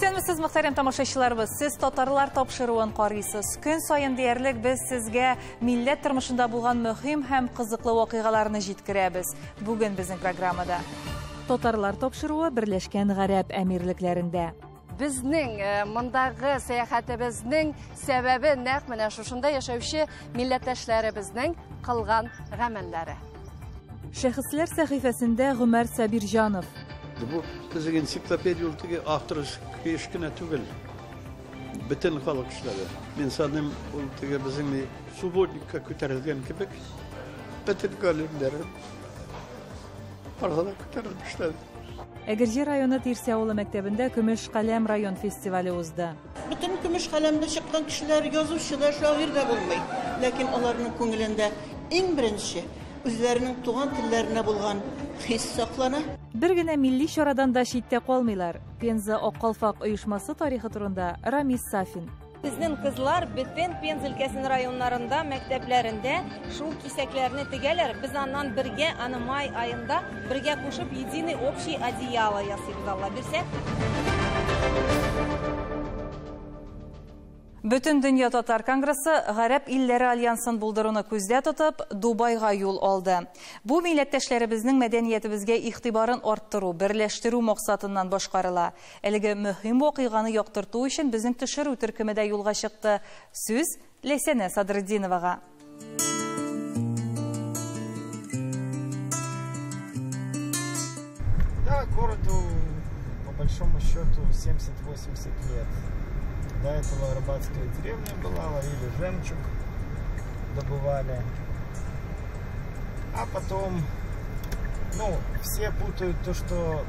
Исәнмесез, мөхтәрәм тамашачыларыбыз. Сез татарлар тапшыруын карыйсыз. Көн саен диярлек без сезгә милләт тормышында булган мөһим һәм кызыклы вакыйгаларны җиткерәбез. Бүген безнең программада Татарлар тапшыруы Берләшкән Гарәп Әмирлекләрендә. Безнең мондагы сәяхәтебезнең сәбәбе нәкъ менә шушында яшәүче милләттәшләребезнең кылган гамәлләре. Шәхесләр сәхифәсендә Гомәр Сабирҗанов. Бу безнең энциклопедия ул теге автор эш кенә түгел. Бөтен халык эшләде. Мин саныйм, ул теге безнең субботникка күтәрелгән кебек, бөтен галимнәр барысы да күтәрелеп эшләде. Әгерҗе районы Тирсә авылы мәктәбендә Көмеш каләм район фестивале узды. Бөтен көмеш каләмдә чыккан кешеләр язучы да, шагыйрь дә булмый. Ләкин аларның күңелендә иң беренче үзләренең туган телләренә булган хис саклана. Бер генә милли чарадан да читтә калмыйлар. Пенза Ак калфак оешмасы тарихы турында Рамис Сафин. Безнең кызлар бөтен Пенза өлкәсенең районнарында, мәктәпләрендә шул кисәкләрне тегәләр. Без аннан бергә, аны май аенда бергә кушып, единый общий одеяло ясыйбыз, Алла бирсә. Бөтендөнья татар конгрессы Гарәп илләре альянсын булдыруны күздә тотып, Дубайга юл алды. Бу милләттәшләребезнең мәдәниятебезгә игътибарын арттыру, берләштерү максатыннан башкарыла. Әлеге мөһим вакыйганы яктырту өчен безнең төшерү төркеме дә юлга чыкты. Сүз Ләйсәнә Садретдиновага. Да, городу по большому счету 70-80 лет. До этого рыбацкая деревня была, ловили жемчуг, добывали. А потом, все путают то, что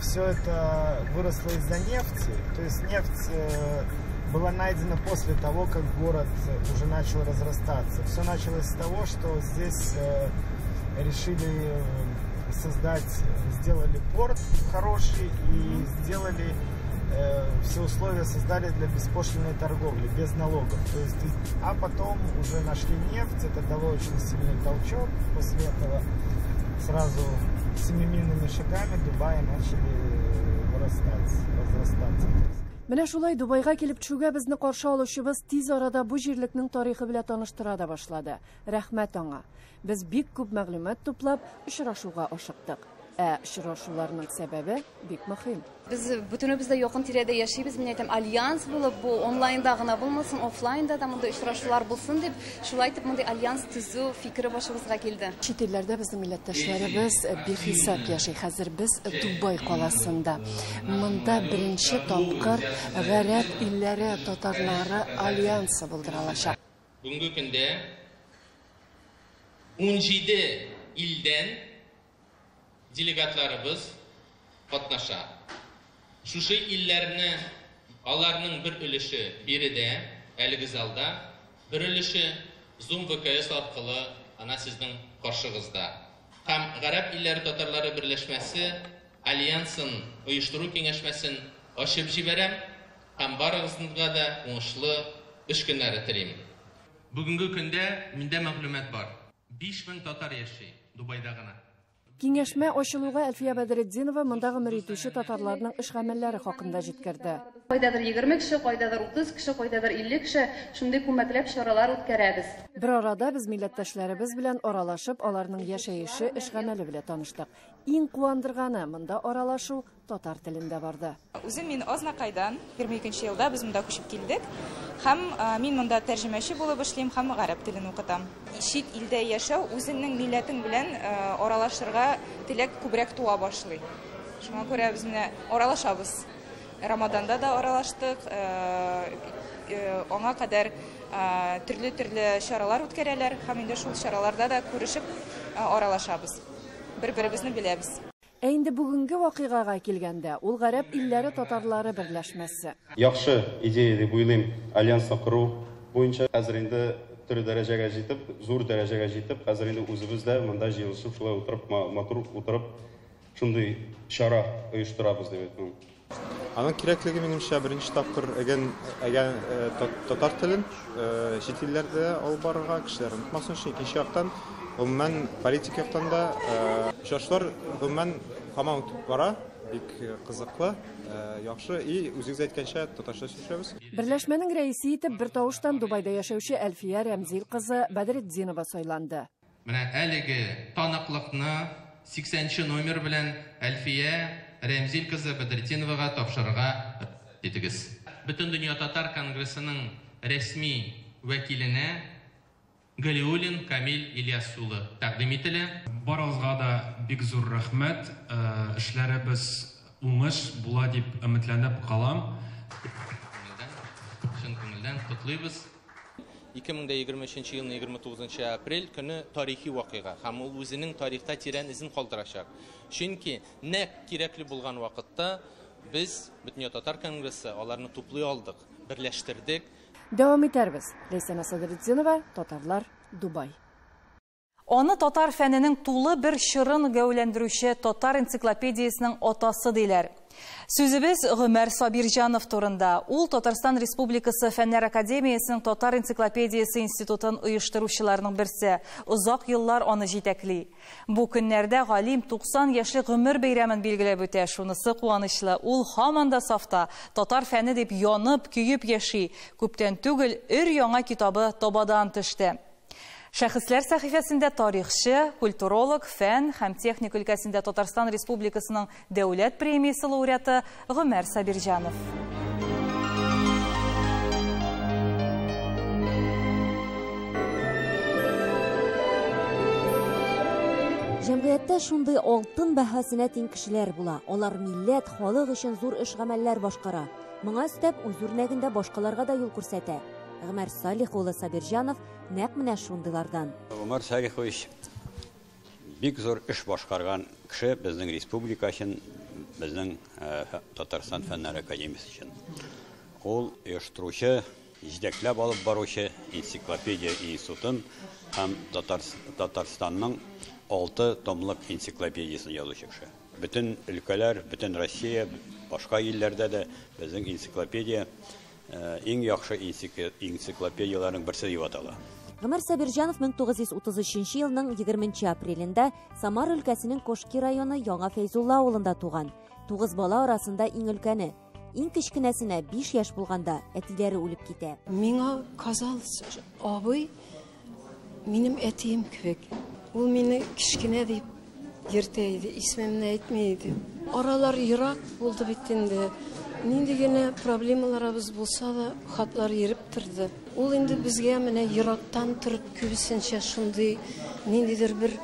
все это выросло из-за нефти. То есть нефть была найдена после того, как город уже начал разрастаться. Все началось с того, что здесь решили создать, сделали порт хороший и сделали все условия создали для беспошлиной торговли, без налогов. То есть, а потом уже нашли нефть, это дало очень сильный толчок. После этого сразу семимильными шагами Дубай начали вырастать, разрастаться. Менә шулай Дубайга килеп төшүгә безне каршы алучыбыз тиз арада бу җирлекнең тарихы белән таныштыра да башлады. Рәхмәт аңа. Без бик күп мәгълүмат туплап, очрашуга ашыктык. Ә очрашуларның сәбәбе бик мөһим. Без бөтенебез дә якын тирәдә яшибез. Мин әйтәм, альянс булып, бу онлайнда гына булмасын, офлайнда да монда очрашулар булсын дип, шулай итеп мондый альянс төзү фикере башыбызга килде. Чит илләрдә безнең милләттәшләребез бихисап яши. Хәзер без Дубай каласында. Монда беренче тапкыр Гарәп илләре татарлары альянсы булдырылачак. Бүгенге көндә 17 илдән делегатларыбыз катнаша. Шушы илләрне, аларның бер өлеше биредә, әлеге залда, бер өлеше Zoom ВКС аркылы ана сезнең каршыгызда. Һәм Гарәп илләре татарлары берләшмәсе альянсын оештыру киңәшмәсен ачып җибәрәм һәм барыгызга да уңышлы эш көннәре телим. Бүгенге көндә миндә мәгълүмат бар. 5000 татар яши Дубайда гына. Киңәшмә ачылуга Әлфия Бәдретдинова монда гомер итүче татарларның эш гамәлләре хакында җиткерде. Кайдадыр 20 кеше, кайдадыр 30 кеше, кайдадыр 50 кеше шундый күмәкләп чаралар үткәрәбез. Бер арада без милләттәшләребез белән аралашып, аларның яшәеше, эш гамәле белән таныштык. Иң куандырганы монда аралашу татар телендә барды. Үзем мин Азнакайдан, 22 елда без монда күчеп килдек. Һәм мин монда тәрҗемәче булып эшлим һәм гарәп телен укытам. Чит илдә яшәү үзеңнең милләтең белән аралашырга теләк күбрәк туа башлый. Шуңа күрә без менә аралашабыз. Рамаданда да аралаштык, аңа кадәр төрле-төрле чаралар үткәрәләр һәм инде шул чараларда да күрешеп аралашабыз. Бер-беребезне беләбез. Ә инде бүгенге вакыйгага килгәндә, ул Гарәп илләре татарлары берләшмәсе. Яхшы идея дип уйлыйм, альянсны кору буенча. Хәзер инде төрле дәрәҗәгә җитеп, зур дәрәҗәгә җитеп, хәзер инде үзебез дә монда җыелышып, шулай утырып, матур утырып, шундый чара оештырабыз дип әйтәм. Аның кирәклеге минемчә беренче тапкыр әгән татар телен чит илләрдә алып барырга, кешеләр онытмасын өчен, икенче яктан, гомумән, политик яктан да очрашлар гомумән Һаман үтеп бара, бик кызыклы, яхшы. И үзегез әйткәнчә, татарча сөйләшәбез. Берләшмәнең рәисе итеп бертавыштан Дубайда яшәүче Әлфия Рәмзил кызы Бәдретдинова сайланды. Менә әлеге таныклыкны 80 номер белән Әлфия Рәмзил кызы Бәдретдиновага тапшырырга рөхсәт итегез. Бөтендөнья татар конгрессының рәсми вәкиленә Галиуллин Камил Ильяс улы тәкъдим ителә. Барыгызга да бик зур рәхмәт. Эшләребез уңыш була дип өметләнеп калам. Күңелдән, чын күңелдән котлыйбыз. 2023 елның 29 апрель көне тарихи вакыйга һәм ул үзенең тарихта тирән эзен калдырачак. Чөнки нәкъ кирәкле булган вакытта без, Бөтендөнья татар конгрессы, аларны туплый алдык, берләштердек. Дәвам итәрбез. Ләйсәнә Садретдинова, Татарлар, Дубай. Аны татар фәненең тулы бер чорын гәүләндерүче татар энциклопедиясенең атасы диләр. Сүзебез Гомәр Сабирҗанов турында. Ул Татарстан Республикасы Фәннәр академиясенең Татар энциклопедиясе институтын оештыручыларның берсе. Озак еллар аны җитәкли. Бу көннәрдә галим 90 яшьлек гомер бәйрәмен билгеләп үтә. Шунысы куанычлы, ул һаман да сафта, татар фәне дип янып, көеп яши. Күптән түгел өр-яңа китабы табадан төште. Шәхесләр сәхифәсендә тарихчы, культуролог, фән һәм техник өлкәсендә Татарстан Республикасының Дәүләт премиясе лауреаты Гомәр Сабирҗанов. Җәмгыятьтә шундый алтын бәһасенә тиң кешеләр була. Алар милләт, халык өчен зур эш-гамәлләр башкара. Моңа өстәп, үз үрнәгендә башкаларга да юл күрсәтә. Гомәр Салих улы Сабирҗанов нәкъ менә шундыйлардан. Гомәр Салихович бик зур эш башкарган кеше безнең республика өчен, безнең Татарстан Фәннәр академиясе өчен. Ул оештыручы, җитәкләп алып баручы энциклопедия институтын һәм Татарстанның 6 томлык энциклопедиясен язучы кеше. Бөтен өлкәләр, бөтен Россия, башка илләрдә дә безнең энциклопедия иң яхшы энциклопедияләрнең берсе дип атала. Гомәр Сабирҗанов 1933 елның 20 апрелендә Самара өлкәсенең Кошки районы Яңа Фәйзулла авылында туган. 9 бала арасында иң өлкәне. Иң кечкенәсенә 5 яшь булганда әтиләре үлеп китә. Миңа казалось, абый минем әтием кебек. Ул мине кечкенә дип йөртә иде, исемемне әйтми иде. Аралар ерак булды бит инде. Нинди генә проблемаларыбыз булса да, хатлар йөреп торды. Ул инде безгә менә ерактан торып күбесенчә шундый ниндидер бер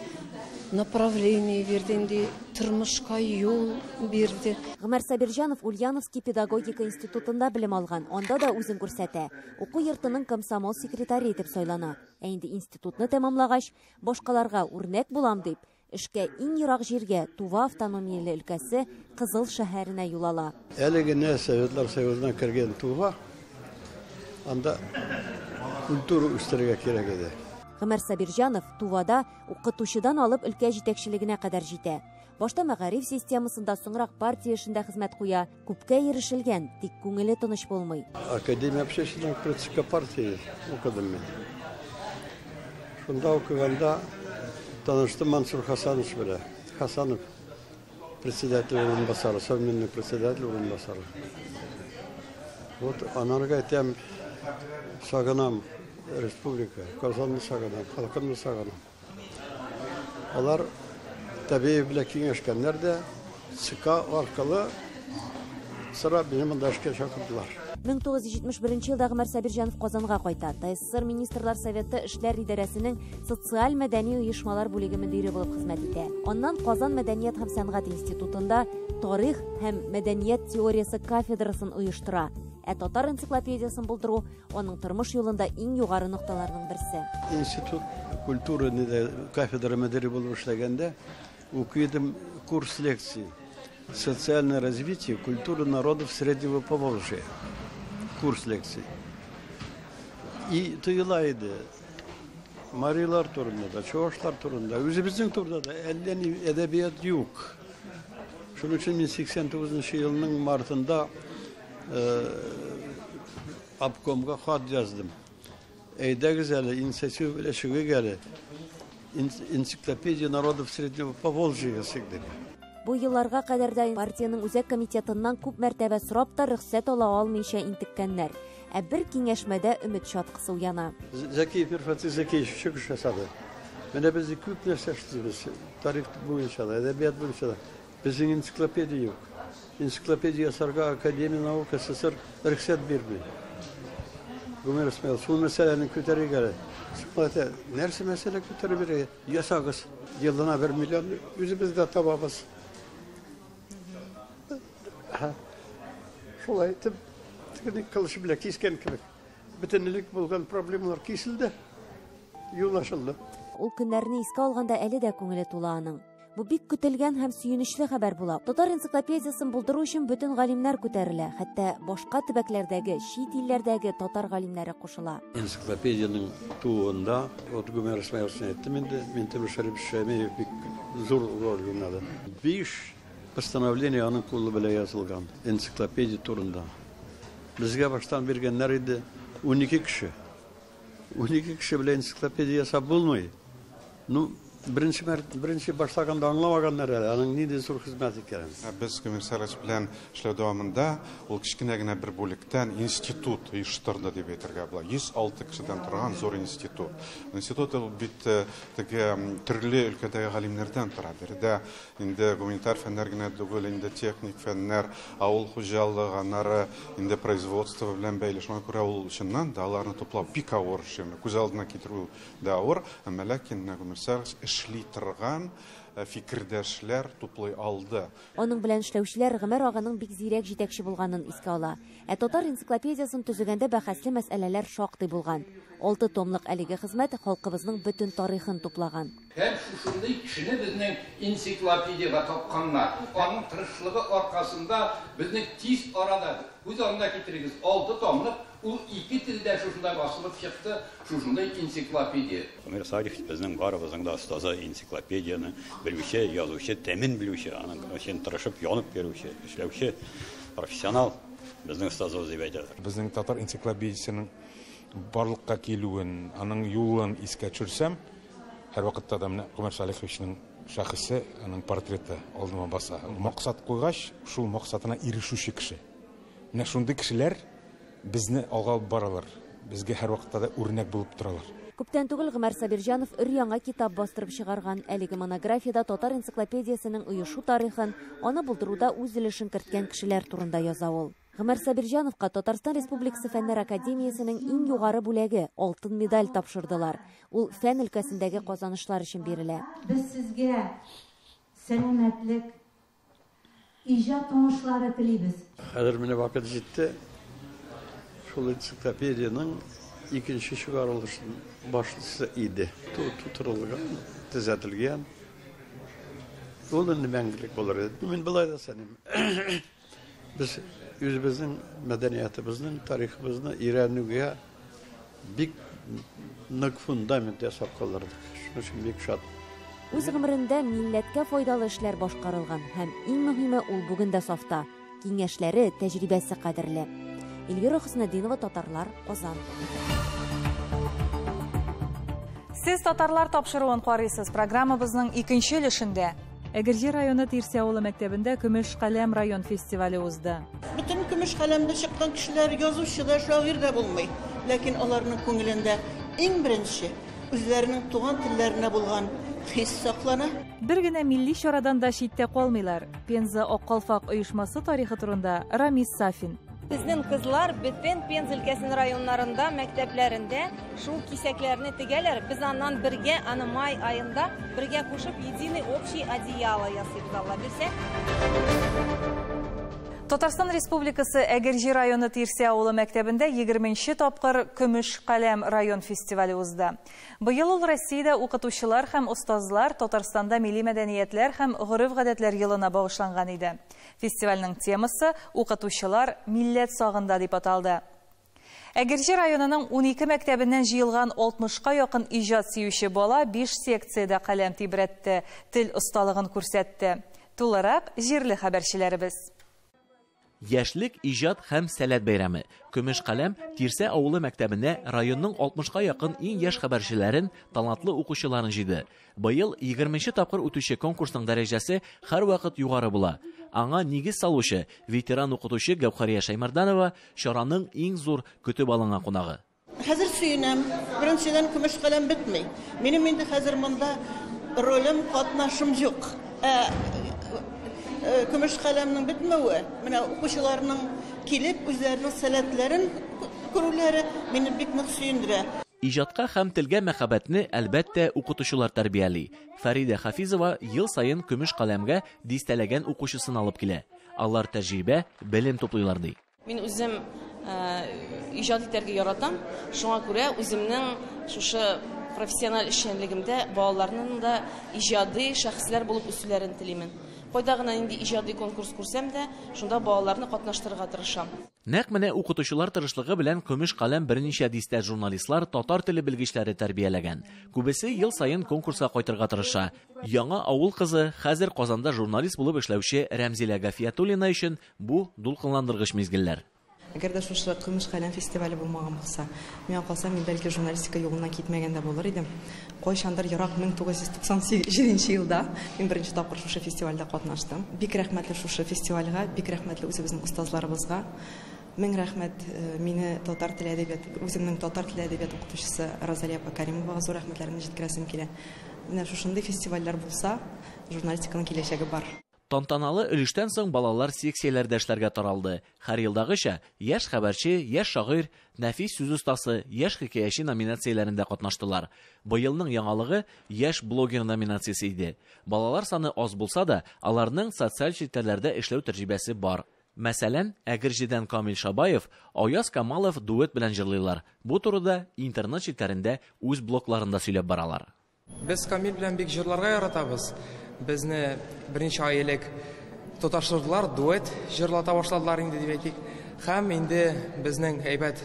направление бирде, инде тормышка юл бирде. Гомәр Сабирҗанов Ульяновский педагогика институтында белем алган. Анда да үзен күрсәтә. Уку йортының комсомол секретаре итеп сайлана. Ә инде институтны тәмамлагач, башкаларга үрнәк булам дип, эшкә иң ерак җиргә Тува автономияле өлкәсе Кызыл шәһәренә юл ала. Әле генә Советлар Союзына кергән Тува, анда культура үстерергә кирәк иде. Гомәр Сабирҗанов Тувада укытучыдан алып өлкә җитәкчелегенә кадәр җитә. Башта мәгариф системасында, соңрак партия эшендә хезмәт куя. Күпкә ирешелгән, тик күңеле тыныч булмый. Академия общественной ЦК партии укыдым мин. Шунда укыганда таныштым Мансур Хасанович белән. Хасанов председатель урынбасары, современный председатель урынбасары. Вот анарга әйтәм, сагынам республика, Казанны сагынам, халкымны сагынам. Алар Табиев белән киңәшкәннәр дә ЦК аркылы сыра мине монда эшкә чакырдылар. 1971 елда Гомәр Сабирҗанов Казанга кайта. ТССР Министрлар Советы Эшләр идарәсенең социаль-мәдәни оешмалар бүлеге мөдире булып хезмәт итә. Аннан Казан мәдәният һәм сәнгать институтында тарих һәм мәдәният теориясе кафедрасын оештыра. Ә татар энциклопедиясын булдыру аның тормыш юлында иң югары нокталарның берсе. Институт культуры кафедра мөдире булып эшләгәндә укыдым курс лекций «Социальное развитие культуры народов Среднего Поволжья». Курс лекций. И тоела иде. Марилар турында да, чувашлар турында, үзебезнең турында да әллә ни әдәбият юк. Шуның өчен мин 89 елның мартында обкомга хат яздым. Әйдәгез әле, инициатива белән чыгыйк әле. Энциклопедия народов Среднего Поволжья ясыйк дип. Бу елларга кадәр дә партиянең үзәк комитетыннан күп мәртәбә сорап та рөхсәт ала алмыйча интеккәннәр. Ә бер киңәшмәдә өмет чаткысы уяна. Зәкиев Мирфатыйх Зәкиевич чыгыш ясады. Менә без күп нәрсә эшлибез. Тарих буенча да, әдәбият буенча да. Безнең энциклопедия юк. Энциклопедия ясарга Академия наук СССР рөхсәт бирми. Гомәр Исмаил, шул мәсьәләне күтәрик әле. Шул әйтә, нәрсә мәсьәлә күтәреп бирергә? Ясагыз. Елына 1 миллион үзебез дә табабыз. Шулай итеп, тегене кылыч белән кискән кебек. Бөтен элек булган проблемалар киселде, юл ачылды. Ул көннәрне искә алганда әле дә күңеле тула аның. Бу бик көтелгән һәм сөенечле хәбәр була. Татар энциклопедиясен булдыру өчен бөтен галимнәр күтәрелә, хәтта башка төбәкләрдәге, чит илләрдәге татар галимнәре кушыла. Энциклопедиянең тууында, вот Гомәр Исмаиловичны әйттем инде, Минтимер Шәрипович Шәймиев бик зур роль уйнады. 5 постановление аның кулы белән язылган энциклопедия турында. Безгә баштан биргәннәр иде 12 кеше. 12 кеше белән энциклопедия ясап булмый. Ну, беренче беренче башлаганда аңламаганнар әле, аның нинди зур хезмәт икәнен. Без Гомәр Салихович белән эшләү дәвамында ул кечкенә генә бер бүлектән институт оештырды дип әйтергә була. 106 кешедән торган зур институт. Институт ул бит теге төрле өлкәдәге галимнәрдән тора. Биредә инде гуманитар фәннәр генә түгел, инде техник фәннәр, авыл хуҗалыгы, аннары инде производство белән бәйле. Шуңа күрә ул чыннан да аларны туплау бик авыр эш, күз алдына китерү дә авыр, әмма ләкин Гомәр Салихович эшли торган фикердәшләр туплый алды. Аның белән эшләүчеләр Гомәр аганың бик зирәк җитәкче булганын искә ала. Ә татар энциклопедиясын төзегәндә бәхәсле мәсьәләләр шактый булган. 6 томлык әлеге хезмәт халкыбызның бөтен тарихын туплаган. Һәм шушындый кешене безнең энциклопедияга тапканнар. Аның тырышлыгы аркасында безнең тиз арада, күз алдына китерегез, 6 томлык ул 2 телдә шушында басылып чыкты, шушындай энциклопедия. Гомәр Салихович безнең барыбызның да остазы, энциклопедияне белүче, язучы, тәмен белүче, аның өчен тырышып янып йөрүче, эшләүче профессионал безнең остазыбыз дип әйтәләр. Безнең татар энциклопедиясенең барлыкка килүен, аның юлын искә төшерсәм, һәрвакытта да менә Гомәр Салиховичның шәхесе, аның портреты алдыма баса. Максат куйгач, шул максатына ирешүче кеше. Менә шундый кешеләр безне алга алып баралар, безгә һәрвакытта да үрнәк булып торалар. Күптән түгел Гомәр Сабирҗанов өр-яңа китап бастырып чыгарган. Әлеге монографияда татар энциклопедиясенең оешу тарихын, аны булдыруда үз өлешен керткән кешеләр турында яза ул. Гомәр Сабирҗановка Татарстан Республикасы Фәннәр Академиясенең иң югары бүләге алтын медаль тапшырдылар. Ул фән өлкәсендәге казанышлар өчен бирелә. Без сезгә сәламәтлек, иҗат уңышлары телибез. Хәзер менә вакыт җитте. Шул энциклопедиянең икенче чыгарылышын башлысы иде. Тутырылган, төзәтелгән. Ул инде мәңгелек булыр иде. Мин болай да саныйм. Без үзебезнең мәдәниятыбызның, тарихыбызны өйрәнүгә бик нык фундамент ясап калдырдык. Шуның өчен бик шат. Үз гомерендә милләткә файдалы эшләр башкарылган һәм иң мөһиме ул бүген дә сафта. Киңәшләре, тәҗрибәсе кадерле. Эльвира Хөснетдинова, Татарлар, Казан. Сез Татарлар тапшыруын карыйсыз. Программабызның икенче өлешендә Әгерҗе районы Тирсә авылы мәктәбендә Көмеш каләм район фестивале узды. Бөтен көмеш каләмдә чыккан кешеләр язучы да, шагыйрь дә булмый. Ләкин аларның күңелендә иң беренче үзләренең туган телләренә булган хис саклана. Бер генә милли чарадан да читтә калмыйлар. Пенза Ак калфак оешмасы тарихы турында Рамис Сафин. Безнең кызлар бөтен Пенза өлкәсенең районнарында, мәктәпләрендә шул кисәкләрне тегәләр. Без аннан бергә, аны май аенда бергә кушып, единый общий одеяло ясыйбыз, Алла бирсә. Татарстан Республикасы Әгерҗе районы Тирсә авылы мәктәбендә 20-нче тапкыр Көмеш каләм район фестивале узды. Быел ул Россиядә укытучылар һәм остазлар Татарстанда милли мәдәниятләр һәм гореф-гадәтләр елына багышланган иде. Фестивальнең темасы Укытучылар милләт сагында дип аталды. Әгерҗе районының 12 мәктәбеннән җыелган 60-ка якын иҗат сөюче бала 5 секциядә каләм тибрәтте, тел осталыгын күрсәтте. Тулырак җирле хәбәрчеләребез. Яшьлек, иҗат һәм сәләт бәйрәме. Көмеш каләм Тирсә авылы мәктәбенә районның 60-ка якын иң яшь хәбәрчеләрен, талантлы укучыларын җыйды. Быел 20-нче тапкыр үтүче конкурсның дәрәҗәсе һәрвакыт югары була. Аңа нигез салучы, ветеран укытучы Гәүһәрия Шәймәрданова чараның иң зур көтеп алынган кунагы. Хәзер сөенәм. Беренчедән, көмеш каләм бетми. Минем инде хәзер монда ролем, катнашым юк. Ә көмеш каләмнең бетмәве, менә укучыларның килеп үзләренең сәләтләрен күрүләре мине бик нык сөендерә. Иҗатка һәм телгә мәхәббәтне, әлбәттә, укытучылар тәрбияли. Фәридә Хафизова ел саен көмеш каләмгә дистәләгән укучысын алып килә. Алар тәҗрибә, белем туплыйлар, ди. Мин үзем иҗат итәргә яратам, шуңа күрә үземнең шушы профессиональ эшчәнлегемдә балаларның да иҗади шәхесләр булып үсүләрен телимен. Кайда гына нинди иҗади конкурс күрсәм дә, шунда балаларны катнаштырырга тырышам. Нәкъ менә укытучылар тырышлыгы белән көмеш каләм берничә дистә журналистлар, татар теле белгечләре тәрбияләгән. Күбесе ел саен конкурска кайтырга тырыша. Яңа авыл кызы, хәзер Казанда журналист булып эшләүче Рәмзилә Гафиятуллина өчен бу дулкынландыргыч мизгелләр. Әгәр дә шушы Көмеш каләм фестивале булмаган булса, миңа калса, мин бәлки журналистика юлыннан китмәгән дә булыр идем. Кайчандыр ерак 1997 елда мин беренче тапкыр шушы фестивальдә катнаштым. Бик рәхмәтле шушы фестивальгә, бик рәхмәтле үзебезнең остазларыбызга. Мең рәхмәт мине татар теле әдәбияты, үземнең татар теле әдәбияты укытучысы Розалия апа Каримовага зур рәхмәтләремне җиткерәсем килә. Менә шушындый фестивальләр булса, журналистиканың киләчәге бар. Тантаналы өлештән соң балалар секцияләрдә эшләргә таралды. Һәр елдагыча яшь хәбәрче, яшь шагыйрь, нәфис сүз остасы, яшь хикәяче номинацияләрендә катнаштылар. Быелның яңалыгы яшь блогер номинациясе иде. Балалар саны аз булса да, аларның социаль челтәрләрдә эшләү тәҗрибәсе бар. Мәсәлән, Әгерҗедән Камил Шабаев, Аяз Камалов дуэт белән җырлыйлар. Бу турыда интернет челтәрендә үз блогларында сөйләп баралар. Без Камил белән бик җырларга яратабыз. Безне берничә ай элек тоташтырдылар, дуэт җырлата башладылар инде дип әйтик. Һәм инде безнең әйбәт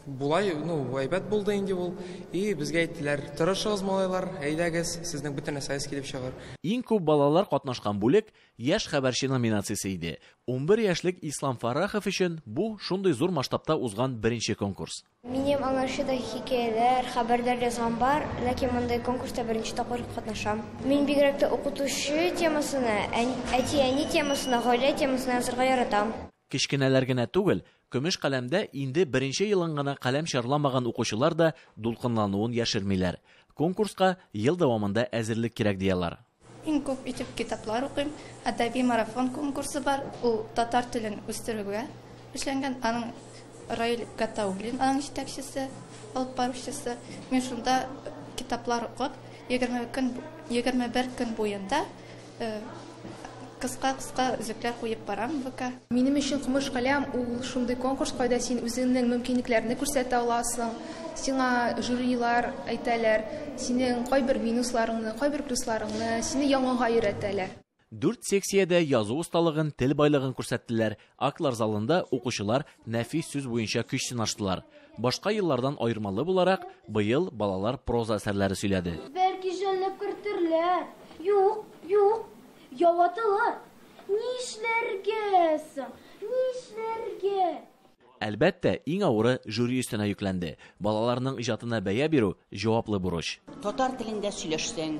булай, ну, әйбәт булды инде ул. И безгә әйттеләр, тырышыгыз, малайлар, әйдәгез, сезнең бөтен нәрсәгез килеп чыгыр. Иң күп балалар катнашкан бүлек яшь хәбәрче номинациясе иде. 11 яшьлек Ислам Фарахов өчен бу шундый зур масштабта узган беренче конкурс. Минем аңарчы да хикәяләр, хәбәрләр язган бар, ләкин мондай конкурста беренче тапкыр катнашам. Мин бигрәк тә укытучы темасына, әти-әни темасына, гаилә темасына язарга яратам. Кечкенәләр генә түгел, көмеш каләмдә инде беренче елын гына каләм чарламаган укучылар да дулкынлануын яшермиләр. Конкурска ел дәвамында әзерлек кирәк дияләр. Иң күп итеп китаплар укыйм. Әдәби марафон конкурсы бар. Ул татар телен үстерүгә эшләнгән. Аның Раил Гатауллин, аның җитәкчесе, алып баручысы. Мин шунда китаплар укып, 21 көн буенда кыска-кыска өзекләр куеп барам ВК. Минем өчен көмеш каләм ул шундый конкурс, кайда син үзеңнең мөмкинлекләрне күрсәтә аласың. Сиңа жюрилар әйтәләр, синең кайбер минусларыңны, кайбер плюсларыңны, сине яңага өйрәтәләр. 4 секциядә язу осталыгын, тел байлыгын күрсәттеләр. Актлар залында укучылар нәфис сүз буенча көч сынаштылар. Башка еллардан аермалы буларак, быел балалар проза әсәрләре сөйләде. Бәлки жәлләп кертерләр. Юк, юк, яватылар. Нишләргә соң? Нишләргә? Әлбәттә, иң авыры жюри өстенә йөкләнде. Балаларның иҗатына бәя бирү җаваплы бурыч. Татар телендә сөйләшсәң,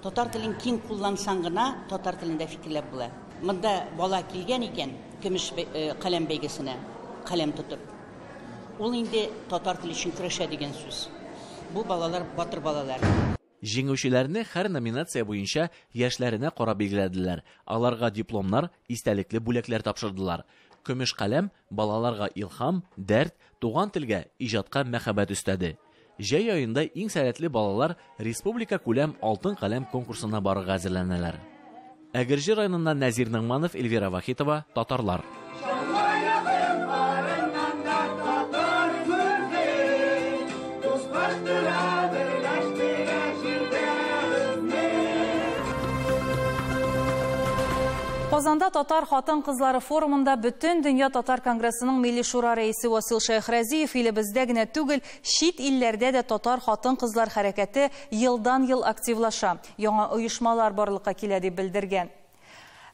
татар телен киң куллансаң гына татар телендә фикерләп була. Монда бала килгән икән, көмеш каләм бәйгесенә каләм тотып. Ул инде татар теле өчен көрәшә дигән сүз. Бу балалар батыр балалар. Җиңүчеләрне һәр номинация буенча яшьләренә карап билгеләделәр. Аларга дипломнар, истәлекле бүләкләр тапшырдылар. Көмеш каләм балаларга илһам, дәрт, туган телгә, иҗатка мәхәббәт өстәде. Җәй аенда иң сәләтле балалар республика күләм алтын каләм конкурсына барырга әзерләнәләр. Әгерҗе районыннан Нәзир Ныңманов, Эльвира Вахитова, Татарлар. Казанда татар хатын-кызлары форумында Бөтен дөнья татар конгрессының Милли шура рәисе Васил Шәйхразиев илебездә генә түгел, чит илләрдә дә татар хатын-кызлар хәрәкәте елдан-ел активлаша. Яңа оешмалар барлыкка килә дип белдергән.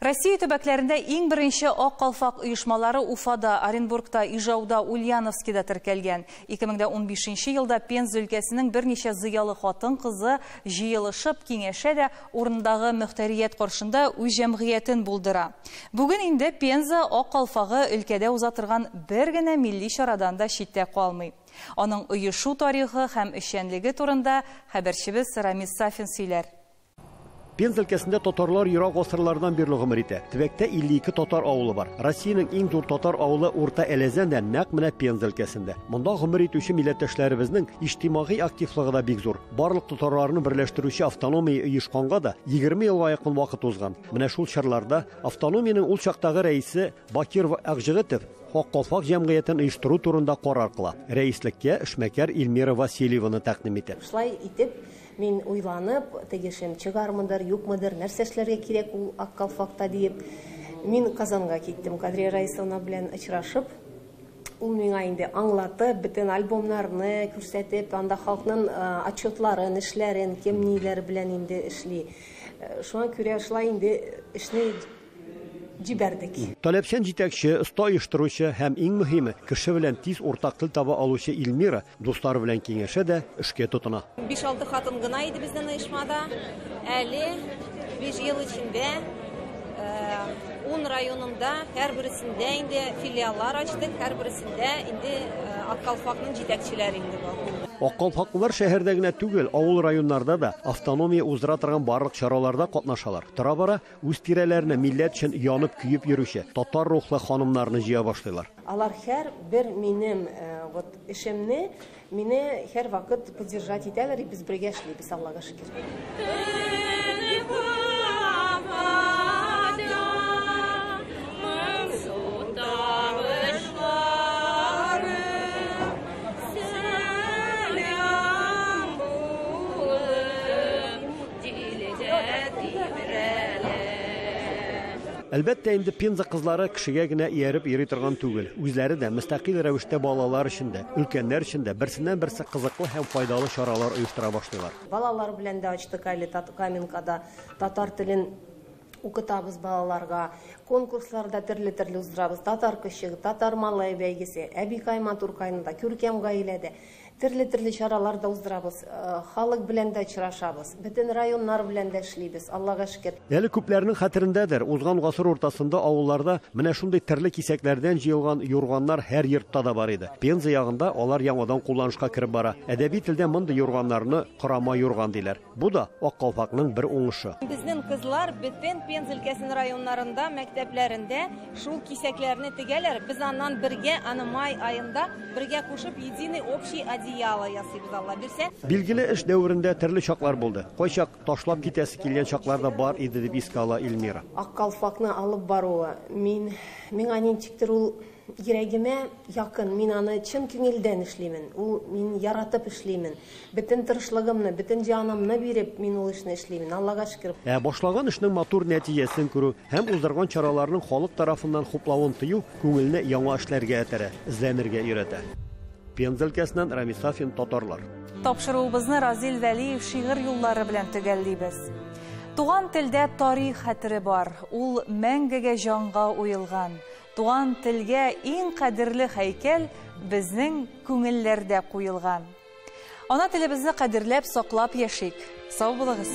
Россия төбәкләрендә иң беренче Ак калфак оешмалары Уфада, Оренбургта, Ижауда, Ульяновскида теркәлгән. 2015 елда Пенза өлкәсенең берничә зыялы хатын-кызы җыелышып киңәшә дә урындагы мөхтәрият каршында үз җәмгыятен булдыра. Бүген инде Пенза Ак калфагы өлкәдә уза торган бер генә милли чарадан да читтә калмый. Аның оешу тарихы һәм эшчәнлеге турында хәбәрчебез Рамис Сафин сөйләр. Пенза өлкәсендә татарлар ерак гасырлардан бирле гомер итә. Төбәктә 52 татар авылы бар. Россиянең иң зур татар авылы Урта Әләзән дә нәкъ менә Пенза өлкәсендә. Монда гомер итүче милләттәшләребезнең иҗтимагый активлыгы да бик зур. Барлык татарларны берләштерүче автономия оешканга да 20 елга якын вакыт узган. Менә шул чорларда автономиянең ул чактагы рәисе Бакир Акҗегетов Ак калфак җәмгыятен оештыру турында карар кыла. Рәислеккә эшмәкәр Эльмира Васильеваны тәкъдим итә. Шулай итеп, мин уйланып, теге эшем чыгармыдыр, юкмыдыр, нәрсә эшләргә кирәк ул Ак калфакта диеп, мин Казанга киттем. Кадрия Раисовна белән очрашып, ул миңа инде аңлатып, бөтен альбомнарны күрсәтеп, анда халыкның отчетларын, эшләрен, кем ниләр белән инде эшли. Шуңа күрә шулай инде эшне җибәрдек. Таләпчән җитәкче, оста оештыручы һәм иң мөһиме, кеше белән тиз уртак тел таба алучы Эльмира дуслары белән киңәшә дә эшкә тотына. 5-6 хатын гына иде безнең оешмада. Әле 5 ел эчендә 10 районында һәрберсендә инде филиаллар ачтык, һәрберсендә инде Ак калфакның җитәкчеләре инде бар. Ак калфаклылар шәһәрдә генә түгел, авыл районнарда да автономия уздыра торган барлык чараларда катнашалар. Тора-бара үз тирәләренә милләт өчен янып көеп йөрүче татар рухлы ханымнарны җыя башлыйлар. Алар һәр бер минем вот эшемне мине һәр вакыт поддержать итәләр, и без бергә эшлибез, Аллага шөкер. Әлбәттә, инде Пенза кызлары кешегә генә ияреп йөри торган түгел. Үзләре дә мөстәкыйль рәвештә балалар өчен дә, өлкәннәр өчен дә берсеннән-берсе кызыклы һәм файдалы чаралар оештыра башлыйлар. Балалар белән дә ачтык әле Каменкада татар телен укытабыз балаларга. Конкурсларда төрле-төрле уздырабыз. Татар көче, татар малай бәйгесе, Әбикай матуркайны да, күркәм гаиләдә. Төрле-төрле чаралар да уздырабыз. Халык белән дә очрашабыз. Бөтен районнар белән дә эшлибез. Аллага шөкер. Әле күпләрнең хәтерендәдер, узган гасыр уртасында авылларда менә шундый төрле кисәкләрдән җыелган юрганнар һәр йортта да бар иде. Пенза ягында алар яңадан кулланышка кереп бара. Әдәби телдә мондый юрганнарны корама юрган диләр. Бу да Ак калфакның бер уңышы. Безнең кызлар бөтен Пенза өлкәсенең районнарында, мәктәпләрендә шул кисәкләрне тегәләр. Без аннан бергә, аны май аенда бергә кушып, единый общий одеяло ясыйбыз, Алла бирсә. Билгеле эш дәверендә төрле чаклар булды. Кайчак ташлап китәсе килгән чаклар да бар иде дип искә ала Эльмира. Ак калфакны алып баруы миңа ничектер ул йөрәгемә якын. Мин аны чын күңелдән эшлимен. Ул мин яратып эшлимен. Бөтен тырышлыгымны, бөтен җанымны биреп мин ул эшне эшлимен. Аллага шөкер. Ә башлаган эшнең матур нәтиҗәсен күрү һәм уздырган чараларның халык тарафыннан хуплавын тою күңелне яңа эшләргә этәрә, эзләнергә өйрәтә. Пенза өлкәсеннән Рамис Сафин, Татарлар. Тапшыруыбызны Разил Вәлиев шигырь юллары белән төгәллибез. Туган телдә тарих хәтере бар, ул мәңгегә җанга уелган. Туган телгә иң кадерле һәйкәл безнең күңелләрдә куелган. Ана телебезне кадерләп, саклап яшик. Сау булыгыз.